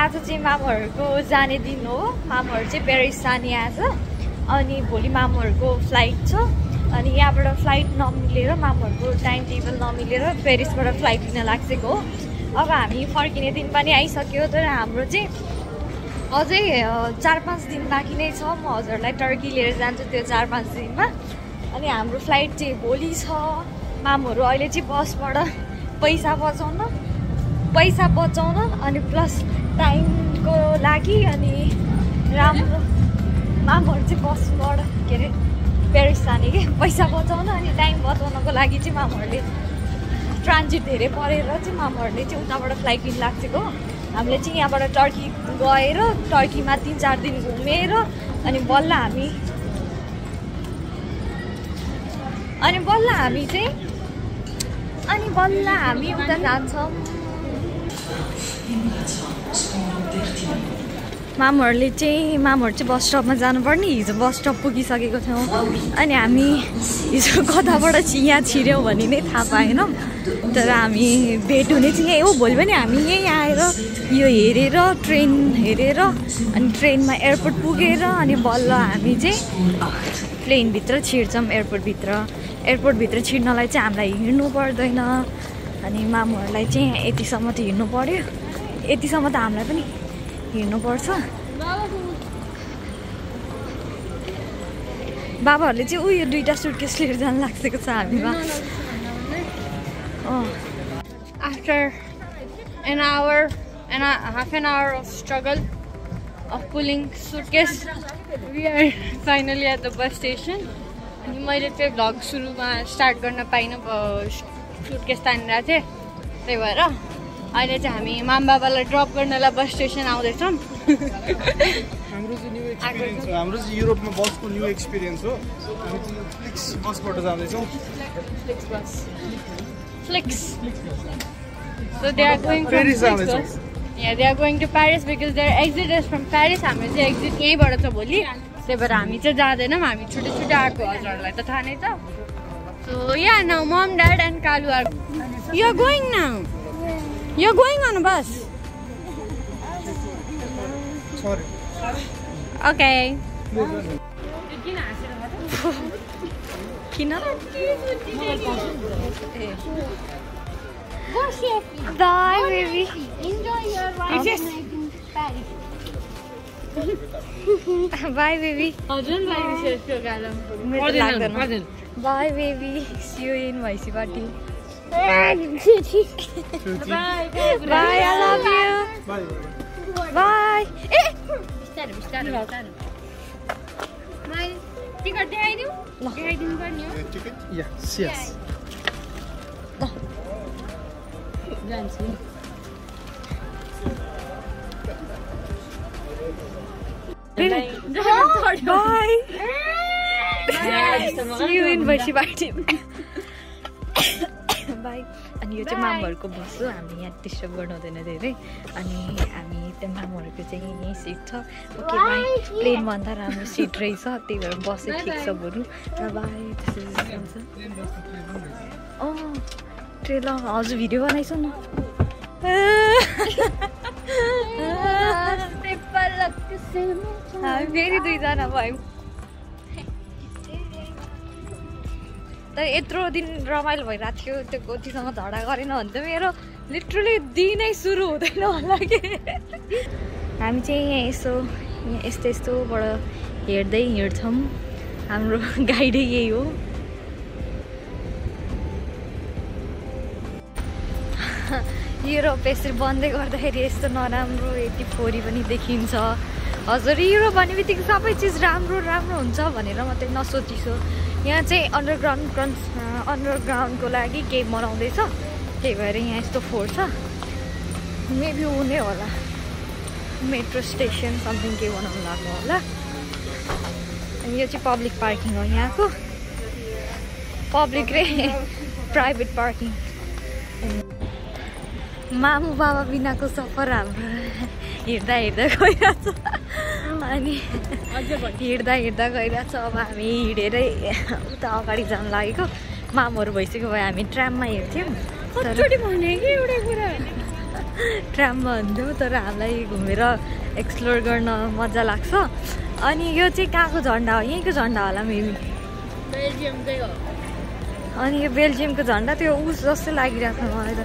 आज चाहिँ मामुहरूको जाने दिन हो। मामुहरू चाहिँ पेरिस जाने आज। अनि भोलि मामुहरूको फ्लाइट छ। अनि यहाँबाट फ्लाइट नमिलेर मामुहरूको टाइम टेबल नमिलेर पेरिसबाट फ्लाइट लिन लागेको हो। अब हामी फर्किने दिन पनि आइसक्यो, तर हाम्रो चाहिँ अझै 4-5 दिन बाँकी नै छ। म हजुरलाई टर्की लिएर जान्छु त्यो 4-5 दिनमा। अनि हाम्रो फ्लाइट चाहिँ भोलि छ। मामुहरू अहिले चाहिँ बसबाट पैसा बचाउन अनि प्लस टाइमको लागि अनि राम्रो मामुहरू चाहिँ बसबाट के अरे पेरिस जाने कि पैसा बचाउन अनि टाइम बचाउनको लागि चाहिँ मामुहरूले ट्रान्जिट धेरै परेर चाहिँ मामुहरूले चाहिँ उताबाट फ्लाइट लिन लागेको। हामीले चाहिँ यहाँबाट टर्की गएर टर्कीमा 3-4 दिन घुमेर अनि बल्ल हामी उता जान्छौँ। मामुहरू चाहिँ बस स्टपमा जानुपर्ने। हिजो बस स्टप पुगिसकेको थियौँ अनि हामी हिजो कताबाट यहाँ छिर्यौँ भन्ने नै थाहा पाएनौँ। तर हामी भेट हुने चाहिँ यहीँ हो। भोलि पनि हामी यहीँ आएर यो हेरेर ट्रेन हेरेर अनि ट्रेनमा एयरपोर्ट पुगेर अनि बल्ल हामी चाहिँ प्लेनभित्र छिर्छौँ। एयरपोर्टभित्र छिर्नलाई चाहिँ हामीलाई हिँड्नु पर्दैन। अनि मामुहरूलाई चाहिँ यतिसम्म त हिँड्नु पर्यो, यतिसम्म त हामीलाई पनि हिँड्नुपर्छ। बाबाहरूले चाहिँ उयो 2टा सुटकेस लिएर जानु लागेको छ हामीमा। After an hour and half an hour of struggle of pulling suitcase, we are finally at the bus station. अनि मैले चाहिँ भ्लग सुरुमा स्टार्ट गर्न पाइनँ, सुटकेस तानिरहेको थिएँ। त्यही भएर अहिले चाहिँ हामी मामबाबालाई ड्रप गर्नलाई बस स्टेसन आउँदैछौँ। हाम्रो चाहिँ युरोपमा बसको न्यू एक्सपिरियन्स हो। हामी चाहिँ फ्लिक्स बसबाट जाँदैछौँ। Flix. So they are going from Paris. Yeah, they are going to Paris because their exit is from Paris. हाम्रो चाहिँ एक्जिट यहीँबाट छ भोलि। त्यही भएर हामी चाहिँ जाँदैनौँ। हामी छुट्टै आएको, हजुरहरूलाई त थाहा नै छ। So yeah, now mom, dad and Kalu are. You're going now. You're going on a bus. Sorry. Okay. किन? Go safely. Bye baby. Enjoy your ride in Paris. Bye baby. Bye baby. See you in Vaisi party. Bye. Bye. I love you. Bye. Bye. Ticket देखाइदिउँ? देखाइदिनु पर्ने हो? Yes. जान्छु। Bye. See you in Vaisi party. Bye. अनि यो चाहिँ मामुहरूको बस हो। हामी यहाँ डिस्टर्ब गर्नु हुँदैन धेरै। अनि हामी त्यहाँ मामुहरूको चाहिँ यहीँ सिट छ। Okay by. प्लेनभन्दा राम्रो सिट रहेछ, त्यही भएर बसै ठिक छ बरु। बाई। ट्रेलर हजुर भिडियो बनाइसु न। हामी फेरि 2जना भयौँ। तर यत्रो दिन रमाइलो भइरहेको थियो, त्यो गोठीसँग झगडा गरेन भने त मेरो लिटरली दिनै सुरु हुँदैन होला कि। हामी चाहिँ यहाँ यस्तोबाट हेर्दै हिँड्छौँ। हाम्रो गाइडै यही हो। युरोप यसरी बन्दै गर्दाखेरि यस्तो नराम्रो यति फोरी पनि देखिन्छ। हजुर युरोप भन्ने बित्तिकै सबै चिज राम्रो हुन्छ भनेर मात्रै नसोचिसो। यहाँ चाहिँ अन्डरग्राउन्डको लागि केही बनाउँदैछ, त्यही भएर यहाँ यस्तो फोहोर छ। मेबी हुने होला, मेट्रो स्टेसन समथिङ केही बनाउनु लाग्नु होला। अनि यो चाहिँ पब्लिक पार्किङ हो, यहाँको पब्लिक र प्राइभेट पार्किङ। मामु बाबा बिनाको सफर हाम्रो हिँड्दा गइरहेछ। अनि हिँड्दा गइरहेछ। अब हामी हिँडेरै उता अगाडि जानु लागेको। मामुहरू भइसक्यो भए हामी ट्राममा हिँड्थ्यौँ। ट्राममा हुन्थ्यौँ तर हामीलाई घुमेर एक्सप्लोर गर्न मजा लाग्छ अनि यो चाहिँ कहाँको झन्डा हो यहीँको झन्डा होला मेबी बेल्जियमकै हो अनि यो बेल्जियमको झन्डा त्यो उस जस्तो लागिरहेको छ मलाई त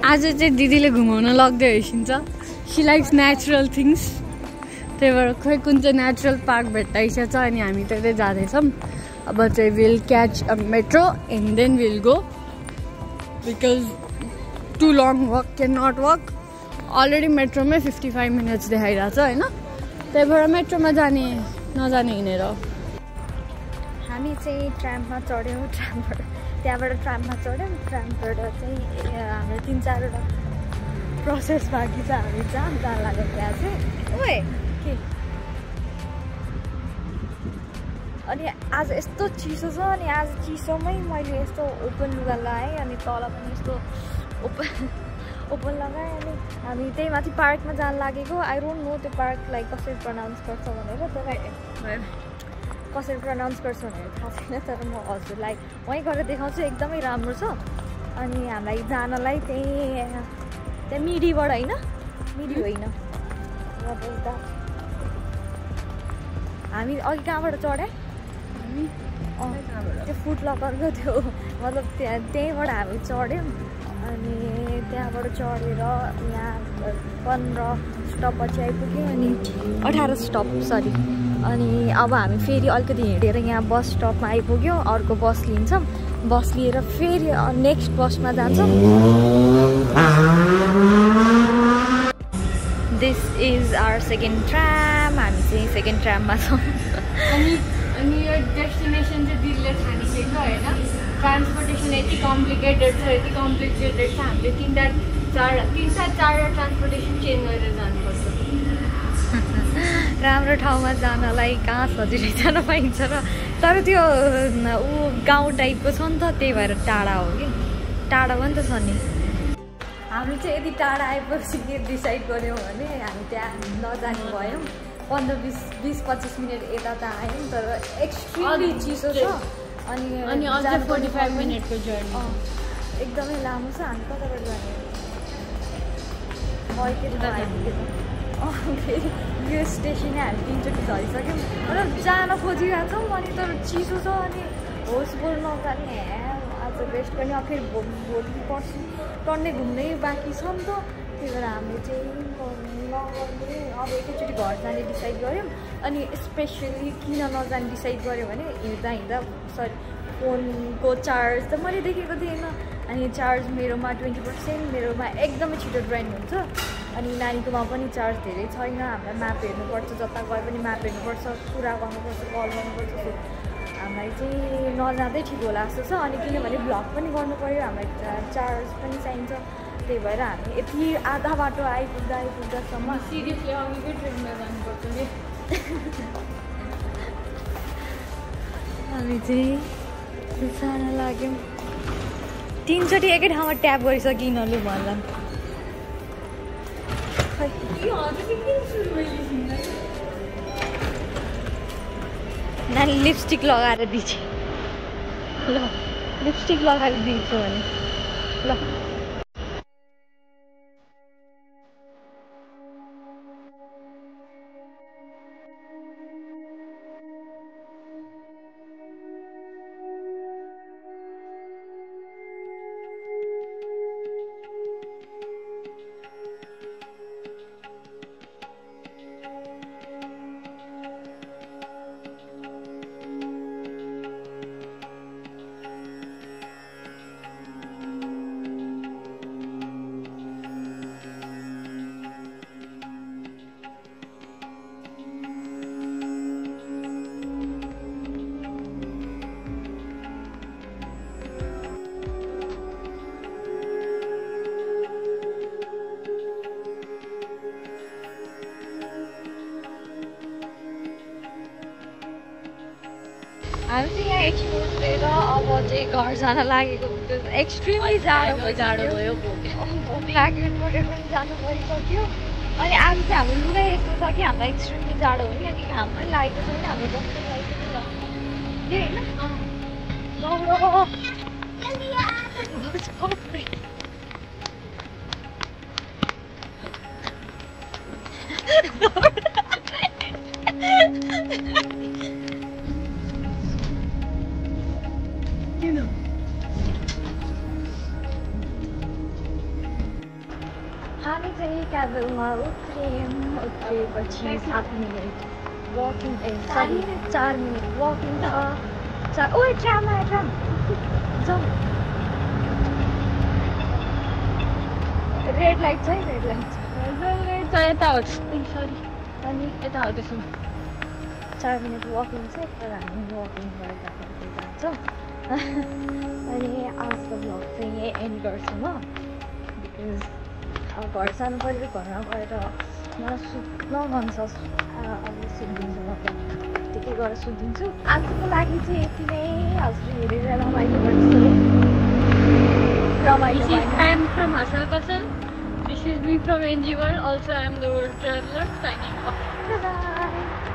आज चाहिँ दिदीले घुमाउन लग्दै हिँड्छ सी लाइक्स नेचुरल थिङ्स त्यही भएर खोइ कुन चाहिँ नेचुरल पार्क भेट्टाइसकेको छ अनि हामी त्यतै जाँदैछौँ अब चाहिँ will catch a metro and then will go because too long walk can not walk already मेट्रोमै 55 मिनट्स देखाइरहेको छ होइन त्यही भएर मेट्रोमा जाने नजाने हिँडेर हामी चाहिँ ट्राममा चढ्यौँ त्यहाँबाट ट्राममा चढ्यौँ ट्रामबाट चाहिँ हाम्रो 3-4वटा प्रोसेस बाँकी छ हामी जान लाग्यो त्यहाँ चाहिँ ओए के अनि आज यस्तो चिसो छ अनि आज चिसोमै मैले यस्तो ओपन लुगा लगाएँ अनि तल पनि यस्तो ओपन लगाएँ अनि हामी त्यही माथि पार्कमा जान लागेको आई डोन्ट नो त्यो पार्कलाई कसरी प्रनाउन्स गर्छ भनेर तर कसरी प्रनाउन्स गर्छ भनेर थाहा छैन तर म हजुरलाई वहीँ गएर देखाउँछु एकदमै राम्रो छ अनि हामीलाई जानलाई त्यहाँ मिडीबाट होइन मिडी होइन हामी अघि कहाँबाट चढ्यौँ त्यो फुड लकरको त्यो मतलब त्यहीँबाट हामी चढ्यौँ अनि त्यहाँबाट चढेर यहाँ 15 स्टप पछि आइपुग्यौँ अनि 18 स्टप सरी अनि अब हामी फेरि अलिकति हिँडेर यहाँ बस स्टपमा आइपुग्यौँ अर्को बस लिन्छौँ बस लिएर फेरि नेक्स्ट बसमा जान्छौँ this is our second tram हामी चाहिँ सेकेन्ड ट्राममा छौँ अनि यो डेस्टिनेसन चाहिँ दिदीले छानिसकेको होइन ट्रान्सपोर्टेसन यति कम्प्लिकेटेड छ हामीले 3-4 ट्रान्सपोर्टेसन चेन्ज गरेर जानुपर्छ राम्रो ठाउँमा जानलाई कहाँ सजिलै जान पाइन्छ र तर त्यो गाउँ टाइपको छ नि त त्यही भएर टाढा हो कि टाढा पनि त छ नि हामी चाहिँ यदि टाढा आएपछि के डिसाइड गऱ्यौँ भने हामी त्यहाँ नजाने भयौँ 15-20-25 मिनट यता त आयौँ तर एक्सट्रिमली चिसो छ अनि अझै 45 मिनटको जर्नी एकदमै लामो छ हामी कताबाट जाने फेरि यो स्टेसनै हामी 3चोटि झरिसक्यौँ र जान खोजिरहेको छौँ अनि तर चिसो छ अनि होस बोल नजाने आज बेस्ट पनि अब फेरि भोलि पर्सि टन्नै घुम्नै बाँकी छ नि त त्यही भएर हामीले चाहिँ नगर्ने अब एकैचोटि घर जाने डिसाइड गऱ्यौँ अनि स्पेसली किन नजाने डिसाइड गऱ्यो भने हिँड्दा सरी फोनको चार्ज त मैले देखेको थिएन अनि चार्ज मेरोमा 20% मेरोमा एकदमै छिटो ड्रेन हुन्छ अनि नानीकोमा पनि चार्ज धेरै छैन हामीलाई म्याप हेर्नुपर्छ जता गए पनि म्याप हेर्नुपर्छ कुरा गर्नुपर्छ कल गर्नुपर्छ हामीलाई चाहिँ नजाँदै ठिक होला जस्तो छ अनि किनभने भ्लग पनि गर्नु पऱ्यो हामीलाई चार्ज पनि चाहिन्छ त्यही भएर हामी यति आधा बाटो आइपुग्दासम्म सिरियसली अघिकै ट्रेनमा जानुपर्छ नि हामी चाहिँ जान लाग्यौँ 3चोटि एकै ठाउँमा ट्याप गरिसक्यो यिनीहरूले भन्दा नानी लिपस्टिक लगाएर दिन्छ ल लिपस्टिक लगाएर दिन्छु भने ल हामी चाहिँ यहाँ एकछिन उठेर अब चाहिँ घर जान लागेको एक्सट्रिमली जाडो भयो भोक लाग्यो पनि जानु परिसक्यो अनि आज चाहिँ हाम्रो लुगा यस्तो छ कि हामीलाई एक्सट्रिमली जाडो हो नि अनि घाम पनि लागेको छ नि हाम्रो बस्नु लागेको छ हामी चाहिँ क्याबलमा उत्रिएपछि 7 मिनट वकिङ 4 मिनट वकिङ छ ट्राम जाउँ रेड लाइट छ है रेड लाइट त यता हो सरी अनि यता हो त्यसो 4 मिनट वकिङ छ तर हामी वकिङ गरेर जान्छौँ अनि आजको भ्लग चाहिँ यही एन्ड गर्छु म बिकज घर जानु पऱ्यो घरमा गएर मलाई सुत्न मन छ अब सुत्दिन्छु म त्यतिकै गरेर सुत्दिन्छु आजको लागि चाहिँ यति नै हजुर हेरेर रमाइलो गर्छु रमाइलो I am from Hassan Kassan. This is me from NG World. Also, I am the world traveler signing off. Bye-bye.